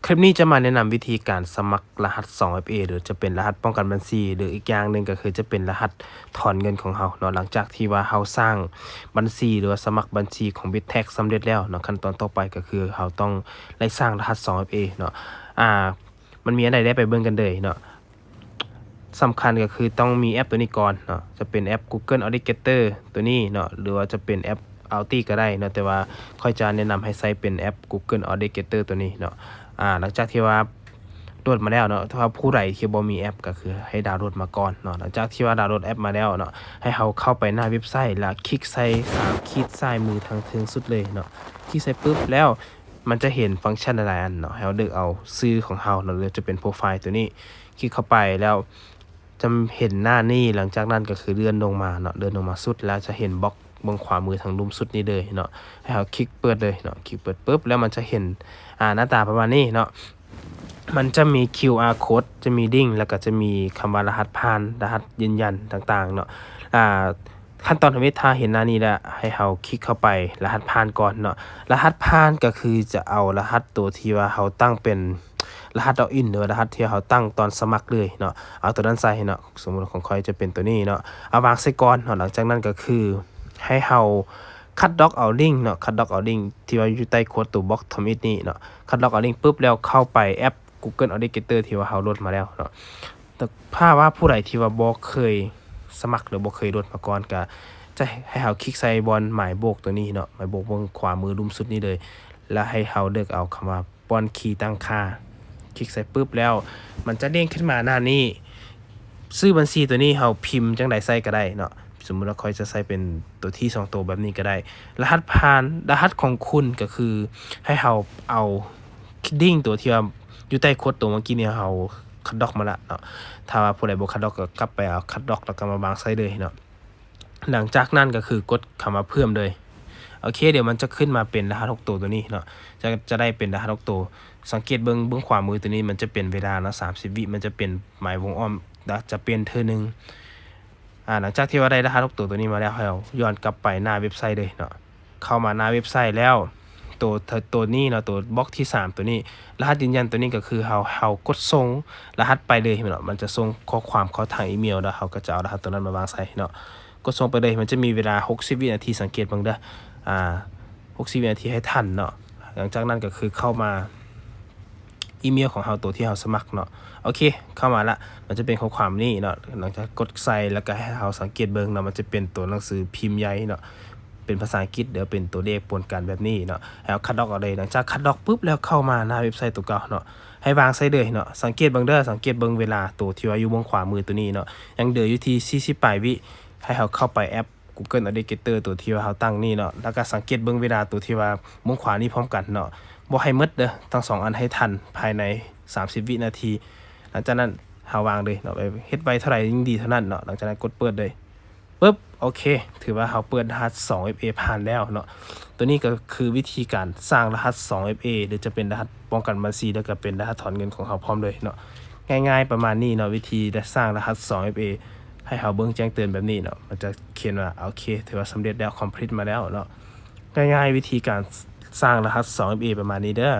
ຄລິບນີ້ຈະມາແນະນຳວິທີການສະໝັກລະຫັດສອງເອັຟເອ ຫຼືຈະເປັນລະຫັດປ້ອງກັນບັນຊີ ຫຼືອີກຢ່າງໜຶ່ງກໍຄືຈະເປັນລະຫັດຖອນເງິນຂອງເຮົາເນາະ. ຫຼັງຈາກທີ່ວ່າເຮົາສ້າງບັນຊີ ຫຼືວ່າສະໝັກບັນຊີຂອງ Bittax ສຳເລັດແລ້ວເນາະ, ຂັ້ນຕອນຕໍ່ໄປກໍຄືເຮົາຕ້ອງໄດ້ສ້າງລະຫັດສອງເອັຟເອເນາະ. ອາ ມັນມີອັນໃດແດ່ ໄປເບິ່ງກັນເລີຍເນາະ. ສຳຄັນກໍຄືຕ້ອງມີແອັບຕົວນີ້ກ່ອນເນາະ, ຈະເປັນແອັບ Google Authenticator ຕົວນີ້ເນາະ ຫຼືວ່າຈະເປັນແອັບ Authy ກໍໄດ້ເນາະ, ແຕ່ວ່າຂ້ອຍຈະແນະນຳໃຫ້ໃຊ້ເປັນແອັບ Google Authenticator ຕົວນີ້ເນາະ. ອາ ຫຼັງຈາກທີ່ວ່າໂຫຼດມາແລ້ວເນາະ, ຖ້າວ່າຜູ້ໃດທີ່ບໍ່ມີແອັບກໍຄືໃຫ້ດາວໂຫຼດມາກ່ອນເນາະ. ຫຼັງຈາກທີ່ວ່າດາວໂຫຼດແອັບມາແລ້ວເນາະ, ໃຫ້ເຮົາເຂົ້າໄປໜ້າເວັບໄຊ ແລ້ວຄລິກໃສ່ສາມຂີດຊ້າຍມືທາງເທິງສຸດເລີຍເນາະ. ຄລິກໃສ່ປຶບແລ້ວ ມັນຈະເຫັນຟັງຊັນຫຼາຍໆອັນເນາະ, ໃຫ້ເຮົາເລືອກເອົາຊື່ຂອງເຮົາເນາະ ຫຼືຈະເປັນໂປຣໄຟລ໌ຕົວນີ້. ຄລິກເຂົ້າໄປແລ້ວຈະເຫັນໜ້ານີ້, ຫຼັງຈາກນັ້ນກໍຄືເລື່ອນລົງມາເນາະ, ເລື່ອນລົງມາສຸດແລ້ວຈະເຫັນບັອກເບື້ອງຂວາມືທາງລຸ່ມສຸດນີ້ເລີຍເນາະ. ໃຫ້ເຮົາຄລິກເປີດເລີຍເນາະ, ຄລິກເປີດປຶບແລ້ວມັນຈະເຫັນ ອາ ໜ້າຕາປະມານນີ້ເນາະ. ມັນຈະມີຄິວອາໂຄດ, ຈະມີລິ້ງ ແລ້ວກໍຈະມີຄຳວ່າລະຫັດຜ່ານ, ລະຫັດຢືນຢັນຕ່າງໆເນາະ. ອາ ຂັ້ນຕອນທຳອິດ ຖ້າເຫັນໜ້ານີ້ແລ້ວ ໃຫ້ເຮົາຄລິກເຂົ້າໄປລະຫັດຜ່ານກ່ອນເນາະ. ລະຫັດຜ່ານກໍຄືຈະເອົາລະຫັດໂຕທີ່ວ່າເຮົາຕັ້ງເປັນລະຫັດລັອກອິນ ຫຼືວ່າລະຫັດທີ່ເຮົາຕັ້ງຕອນສະໝັກເລີຍເນາະ, ເອົາໂຕນັ້ນໃສ່ເນາະ. ສົມມຸດຂອງຂ້ອຍຈະເປັນໂຕນີ້ເນາະ, ເອົາວາງໃສ່ກ່ອນເນາະ. ຫຼັງຈາກນັ້ນກໍຄືໃຫ້ເຮົາຄັດລອກເອົາລິ້ງເນາະ, ຄັດລອກເອົາລິ້ງທີ່ວ່າຢູ່ໃຕ້ໂຄດໂຕບັອກທຳອິດນີ້ເນາະ. ຄັດລອກເອົາລິ້ງປຶບແລ້ວເຂົ້າໄປແອັບ Google Authenticator ທີ່ວ່າເຮົາໂຫຼດມາແລ້ວເນາະ. ແຕ່ຖ້າວ່າຜູ້ໃດທີ່ວ່າບໍ່ເຄີຍສະໝັກ ຫຼືບໍ່ເຄີຍໂຫຼດມາກ່ອນ ກໍຈະໃຫ້ເຮົາຄລິກໃສ່ບ່ອນໝາຍບວກຕົວນີ້ເນາະ, ໝາຍບວກເບື້ອງຂວາມືລຸ່ມສຸດນີ້ເລີຍ, ແລ້ວໃຫ້ເຮົາເລືອກເອົາຄຳວ່າປ້ອນຄີຕັ້ງຄ່າ. ຄລິກໃສ່ປຶບແລ້ວ ມັນຈະເດ້ງຂຶ້ນມາໜ້ານີ້, ຊື່ບັນຊີຕົວນີ້ເຮົາພິມຈັ່ງໃດໃສ່ກໍໄດ້ເນາະ. ສົມມຸດວ່າຂ້ອຍຈະໃສ່ເປັນຕົວທີສອງໂຕແບບນີ້ກໍໄດ້. ລະຫັດຜ່ານ, ລະຫັດຂອງຄຸນກໍຄືໃຫ້ເຮົາເອົາ ລິ້ງຕົວທີ່ວ່າຢູ່ໃຕ້ໂຄດຕົວເມື່ອກີ້ນີ້ ເຮົາຄັດລອກມາລະເນາະ. ຖ້າວ່າຜູ້ໃດບໍ່ຄັດລອກກໍກັບໄປເອົາຄັດລອກ ແລ້ວກໍມາວາງໃສ່ເລີຍເນາະ. ຫຼັງຈາກນັ້ນກໍຄືກົດຄຳວ່າເພີ່ມເລີຍ. ໂອເຄ, ດຽວມັນຈະຂຶ້ນມາເປັນລະຫັດຫົກໂຕຕົວນີ້ເນາະ, ຈະ ຈະໄດ້ເປັນລະຫັດຫົກໂຕ. ສັງເກດເບິ່ງເບື້ອງຂວາມືຕົວນີ້ ມັນຈະເປັນເວລາເນາະ, ສາມສິບວິ ມັນຈະເປັນໝາຍວົງອ້ອມ ແລະ ຈະປ່ຽນເທື່ອໜຶ່ງ. ອາ ຫຼັງຈາກທີ່ວ່າໄດ້ລະຫັດຫົກໂຕຕົວນີ້ມາແລ້ວ, ໃຫ້ເຮົາຍ້ອນກັບໄປໜ້າເວັບໄຊເລີຍເນາະ. ເຂົ້າມາໜ້າເວັບໄຊແລ້ວ ໂຕ ໂຕນີ້ເນາະ, ໂຕບັອກທີສາມໂຕນີ້, ລະຫັດຢືນຢັນໂຕນີ້ກໍຄືເຮົາ ເຮົາກົດສົ່ງລະຫັດໄປເລີຍເນາະ, ມັນຈະສົ່ງຂໍ້ຄວາມເຂົ້າທາງອີເມວ ແລ້ວເຮົາກໍຈະເອົາລະຫັດໂຕນັ້ນມາວາງໃສ່ເນາະ. ກົດສົ່ງໄປເລີຍ, ມັນຈະມີເວລາຫົກສິບວິນາທີ, ສັງເກດເບິ່ງເດີ້ ອາ ຫົກສິບວິນາທີໃຫ້ທັນເນາະ. ຫຼັງຈາກນັ້ນກໍຄືເຂົ້າມາອີເມວຂອງເຮົາ ໂຕທີ່ເຮົາສະໝັກເນາະ. ໂອເຄ, ເຂົ້າມາລະ, ມັນຈະເປັນຂໍ້ຄວາມນີ້ເນາະ. ຫຼັງຈາກກົດໃສ່ ແລ້ວກໍໃຫ້ເຮົາສັງເກດເບິ່ງເນາະ, ມັນຈະເປັນຕົວໜັງສືພິມໃຫຍ່ເນາະ, ເປັນພາສາອັງກິດ ຫຼືເປັນຕົວເລກປົນກັນແບບນີ້ເນາະ. ໃຫ້ເຮົາຄັດລອກເອົາເລີຍ. ຫຼັງຈາກຄັດລອກປຶບແລ້ວ ເຂົ້າມາໜ້າເວັບໄຊຕົວເກົ່າເນາະ, ໃຫ້ວາງໃສ່ເລີຍເນາະ. ສັງເກດເບິ່ງເດີ້, ສັງເກດເບິ່ງເວລາໂຕທີ່ວ່າຢູ່ເບື້ອງຂວາມືຕົວນີ້ເນາະ, ຍັງເຫຼືອຢູ່ທີ່ສີ່ສິບປາຍວິ. ໃຫ້ເຮົາເຂົ້າໄປແອັບ Google Authenticator ຕົວທີ່ວ່າເຮົາຕັ້ງນີ້ເນາະ, ແລ້ວກໍສັງເກດເບິ່ງເວລາຕົວທີ່ວ່າເບື້ອງຂວານີ້ພ້ອມກັນເນາະ. ບໍ່ໃຫ້ໝົດເດີ້, ທັງສອງອັນໃຫ້ທັນພາຍໃນສາມສິບວິນາທີ. ຫຼັງຈາກນັ້ນເຮົາວາງເລີຍເນາະ, ເຮັດໄວເທົ່າໃດຍິ່ງດີເທົ່ານັ້ນເນາະ. ຫຼັງຈາກນັ້ນກົດເປີດເລີຍ. ປຶບ, ໂອເຄ, ຖືວ່າເຮົາເປີດລະຫັດສອງເອັຟເອຜ່ານແລ້ວເນາະ. ຕົວນີ້ກໍຄືວິທີການສ້າງລະຫັດສອງເອັຟເອ ຫຼືຈະເປັນລະຫັດປ້ອງກັນບັນຊີ ແລ້ວກໍເປັນລະຫັດຖອນເງິນຂອງເຮົາພ້ອມເລີຍເນາະ. ງ່າຍໆປະມານນີ້ເນາະ, ວິທີສ້າງລະຫັດສອງເອັຟເອ ໃຫ້ເຮົາເບິ່ງແຈ້ງເຕືອນແບບນີ້ເນາະ, ມັນຈະຂຽນວ່າ ໂອເຄ, ຖືວ່າສຳເລັດແລ້ວ, ຄອມພລີດມາແລ້ວເນາະ. ງ່າຍໆ ວິທີການສ້າງລະຫັດສອງເອັຟເອປະມານນີ້ເດີ້.